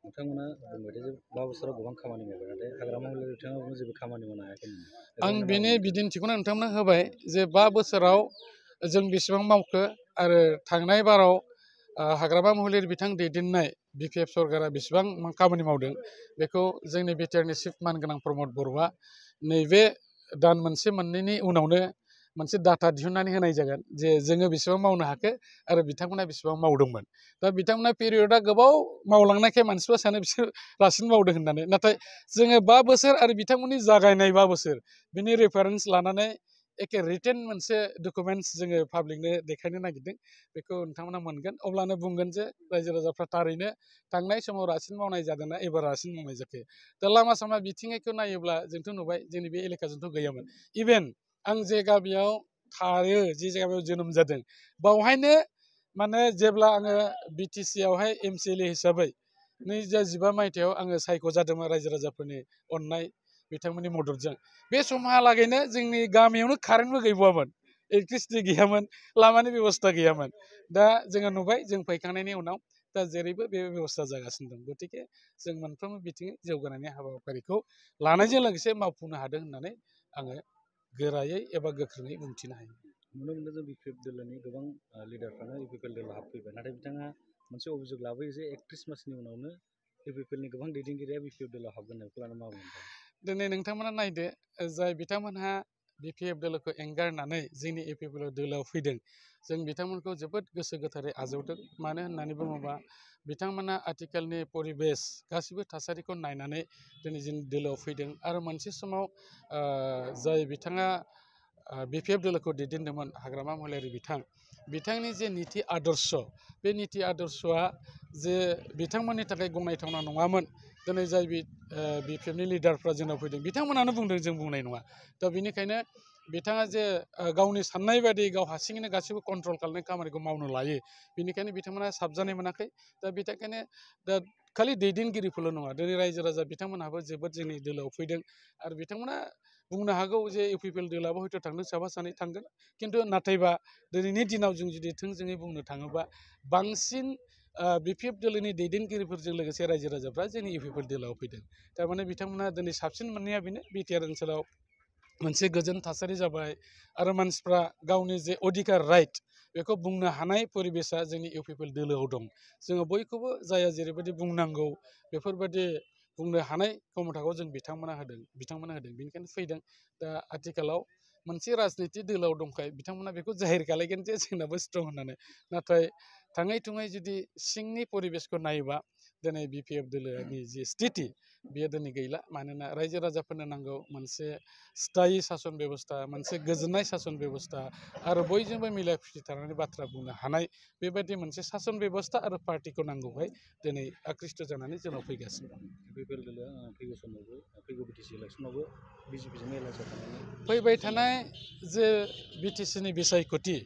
नोंथांमोना बुंबाय जे 5 बोसोराव गोबां खामानि मावबाय नाथाय हाग्रामा महिलारि बिथाङा जेबो खामानि मावनो हायाखै नामा? आं बेनि बिदिन्थिखौनो नोंथांमोननो होबाय जे 5 बोसोराव जों बेसेबां मावखो आरो थांनाय बाराव हाग्रामा महिलारि बिथां दैदेननाय बिपिएफ सरकारा बेसेबां खामानि मावदों बेखौ जोंनि बिटिआरनि चिफ मानगोनां प्रमद बर'आ नैबे दान मोनसे मोननैनि उनावनो मोनसे डाटा दिहुननानै होनाय जागोन जे जोङो बेसेबां मावनो हाखो आरो बिथांमोना बेसेबां मावदोंमोन। दा बिथांमोना पिरियडा गोबाव मावलांनायखाय मानसिफ्रा सानो बिसोर रासिन मावदों होननानै, नाथाय जोङो 5 बोसोर आरो बिथांमोननि जागायनाय 5 बोसोर बिनि रेफारेन्स लानानै एखे रिटेन मोनसे डकुमेन्ट्स जोङो पाब्लिकनो देखायनो नागिरदों। बेखौ नोंथांमोना मोनगोन, अब्लानो बुंगोन जे रायजो राजाफ्रा थारैनो थांनाय समाव रासिन मावनाय जादोंना एबार रासिन मावनाय जाखो। दा लामा सामा बिथिङैखौ नायोब्ला जोंथ' नुबाय जोंनि बे एलेकाजोंथ' गैयामोन। इभेन आं जे गामियाव थायो, जे गामियाव जोनोम जादों, बावहायनो माने जेब्ला आङो बिटिसि आवहाय एमसिएलए हिसाबै 2015 मायथाइयाव आङो सायख'जादोंमोन रायजो राजाफोरनि अननाय बिथांमोननि मददजों। बे समहालागैनो जोंनि गामियावनो कारेन्टबो गैबावामोन, इलेक्ट्रिसिटि गैयामोन, लामानि बेबस्था गैयामोन। दा जोङो नुबाय जों फैखांनायनि उनाव दा जेरैबो बे बेबस्था जागासिनो दं। गतिके जों मोनफ्रोमबो बिथिङै जौगानायनि हाबाफारिखौ लानायजों लोगोसे मावफुंनो हादों होननानै आङो गोरायै एबा गोख्रोङै बुंथिनो हायो। नुनो मोनदों जों बिपिएफ दोलोनि गोबां लिडारफ्रानो इउपिपिएल दोलोआव हाबफैबाय, नाथाय बिथाङा मोनसे अभियोग लाबोयो जे 31 मासनि उनावनो इउपिपिएलनि गोबां दैदेनगिरिया बिपिएफ दोलोआव हाबगोन होननायखौ लानानै मा बुंदों? दिनै नोंथांमोना नायदो, जाय बिथांमोनहा बिपिएफ दोलोखौ एंगारनानै जोंनि इउपिपिएल दोलोआव फैदों, जों बिथांमोनखौ जोबोद गोसो गोथारै आजावदों। मानो होननानै बुङोबा बिथांमोना आथिखालनि परिबेस गासिबो थासारिखौ नायनानै दिनै जोंनि दोलोआव फैदों। आरो मोनसे समाव जाय बिथाङा बिपिएफ दोलोखौ दैदेनदोंमोन, हाग्रामा महिलारि बिथांनि जे निति आदर्श, बे निति आदर्शआ जे बिथांमोननि थाखाय गनायथावना नङामोन। दिनै जाय बिपिएफनि लिडारफ्रा जोंनाव फैदों बिथांमोनानो बुंदों, जों बुंनाय नङा। दा बेनिखायनो बिथाङा जे गावनि साननाय बायदि गाव हारसिङैनो गासैबो कन्ट्रल खालामनाय खामानिखौ मावनो लायो, बेनिखायनो बिथांमोना साबजानाय मोनाखै। दा बिथांखायनो दा खालि दैदेनगिरिफोरल' नङा, दिनै रायजो राजा बिथांमोनहाबो जोबोद जोंनि दोलोआव फैदों। आरो बिथांमोना बुंनो हागौ जे इउपिपिएल दोलोआबो हयथ' थांदों, साफा सानै थांगोन। खिन्थु नाथायबा दिनैनि दिनाव जों जुदि थोंजोङै बुंनो थाङोबा बांसिन बिपिएफ दोलोनि दैदेनगिरिफोरजों लोगोसे रायजो राजाफ्रा जोंनि इउपिपिएल दोलोआव फैदों। थारमाने बिथांमोना दिनै साबसिन मोननाया बेनो, बिटिआर ओनसोलाव मोनसे गोजोन थासारि जाबाय आरो मानसिफ्रा गावनि जे अधिकार राइट बेखौ बुंनो हानाय परिबेसा जोंनि इउपिपिएल दोलोआव दं। जोङो बयखौबो जाया जेरैबायदि बुंनांगौ बेफोरबायदि बुंनो हानाय क्षमताखौ जों बिथांमोना होदों। बेनिखायनो फैदों। दा आथिखालाव मोनसे राजनिति दोलोआव दंखायो, बिथांमोना बेखौ जाहिर खालायगोन जे जोंनाबो स्ट्रं होननानै। नाथाय थाङै थुङै जुदि सिंनि परिबेसखौ नायोबा दिनै बिपिएफ दोलोनि जि स्थिति बेयो दिनै गैला। मानोना रायजो राजाफोरनो नांगौ मोनसे स्थायि सासन बेबस्था, मोनसे गोजोननाय सासन बेबस्था आरो बयजोंबो मिला खुसि थानानै बाथ्रा बुंनो हानाय बेबायदि मोनसे सासन बेबस्था आरो पार्टिखौ नांगौहाय दिनै आकृष्ट जानानै जोंनाव फैगासिनो दं। इउपिपिएल दोलोआ फैगौ समावबो फैगौ बिटिसि इलेक्सनावबो बिजेपिजों एलायन्सआव थानानै फैबाय थानाय जे बिटिसिनि बिसायख'थि,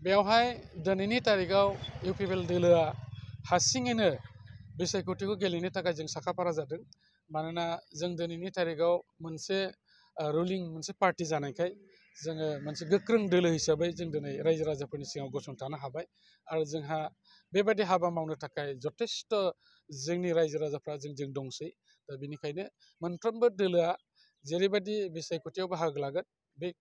बेवहाय दिनैनि तारिखाव इउपिपिएल दोलोआ हारसिङैनो बिसायख'थिखौ गेलेनो थाखाय जों साखाफारा जादों। मानोना जों दिनैनि तारिखाव मोनसे रुलिं मोनसे पार्टि जानायखाय जोङो मोनसे गोख्रों दोलो हिसाबै जों दिनै रायजो राजाफोरनि सिगाङाव गसंथानो हाबाय। आरो जोंहा बेबायदि हाबा मावनो थाखाय जथेस्थ' जोंनि रायजो राजाफ्रा जोंजों दंसै। दा बेनिखायनो मोनफ्रोमबो दोलोआ जेरैबायदि बिसायख'थियाव बाहागो लागोन,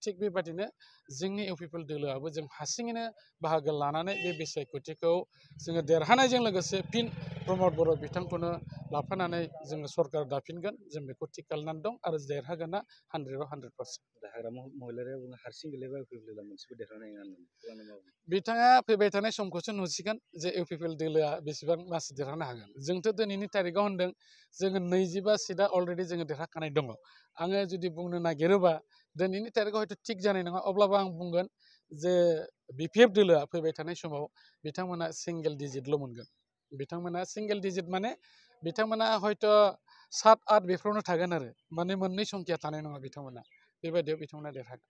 थिग बेबादिनो जोंनि इउपिपिएल दोलोआबो जों हारसिङैनो बाहागो लानानै बे बिसायख'थिखौ जोङो देरहानायजों लोगोसे फिन प्रमद बर' बिथांखौनो लाफानानै जोङो सरकार दाफिनगोन, जों बेखौ थिग खालामनानै दं आरो देरहागोना 100आव 100%। हाग्रामा महिलारिया बुङो हारसिं गेलेबा इउपिपिएल दोलोआ मोनसेबो देरहानो हाया होननानै। बिथाङा फैबाय थानाय समखौसो नुसिगोन जे इउपिपिएल दोलोआ बेसेबां मासि देरहानो हागोन। जोंथ' दिनैनि तारिखाव होनदों जोङो 25 सिटआ अलरेडि जोङो देरहाखानाय दङ। आङो जुदि बुंनो नागिरोबा दिनैनि तारिखाव हयथ' थिग जानाय नङा, अब्लाबो आं बुंगोन जे बिपिएफ दोलोआ फैबाय थानाय समाव बिथांमोना सिंगेल डिजिटल' मोनगोन। बिथांमोना सिंगेल डिजिट माने बिथांमोना हयथ' 7-8 बेफोरावनो थागोन आरो, माने मोननै संखिया थानाय नङा बिथांमोना। बेबायदियाव बिथांमोना देरहागोन।